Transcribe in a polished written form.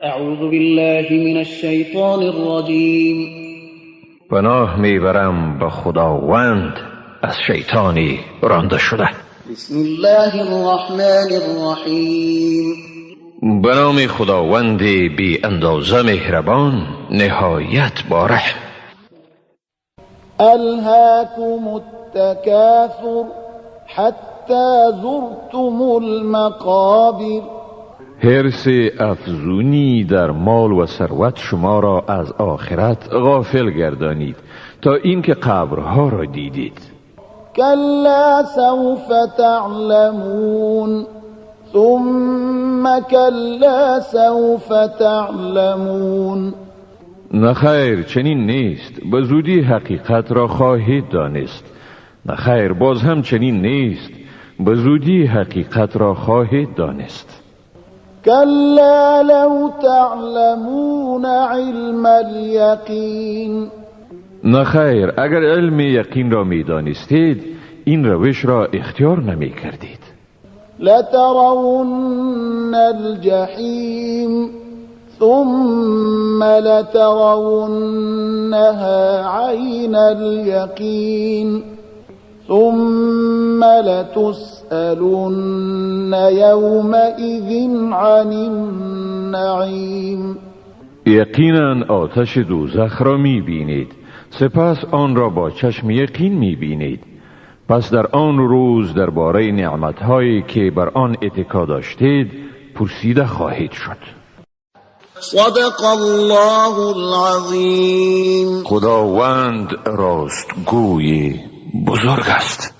أعوذ بالله من الشیطان الرجیم. پناه میبرم به خداوند از شیطانی رانده شده. بسم الله الرحمن الرحیم. به نام خداوند بی اندازه مهربان، نهایت با رحم. ألهاكم التكاثر حتى زرتم المقابر. حرص افزونی در مال و ثروت شما را از آخرت غافل گردانید تا اینکه قبرها را دیدید. كلا سوف تعلمون ثم كلا سوف تعلمون. نخیر، چنین نیست، به زودی حقیقت را خواهید دانست. نخیر، باز هم چنین نیست، به زودی حقیقت را خواهید دانست. كلا لو تعلمون علم اليقين. نخیر، اگر علم یقین را می دانستید، این روش را اختیار نمی کردید. لترون الجحيم ثم لترونها عين اليقين ثم لتسألن يومئذ عن النعيم. یقینا آتش دوزخ را می بینید، سپس آن را با چشم یقین می بینید. پس در آن روز درباره نعمتهایی که بر آن اتکا داشتید پرسیده خواهید شد. صدق الله العظیم. خداوند راستگوی بزرگ است.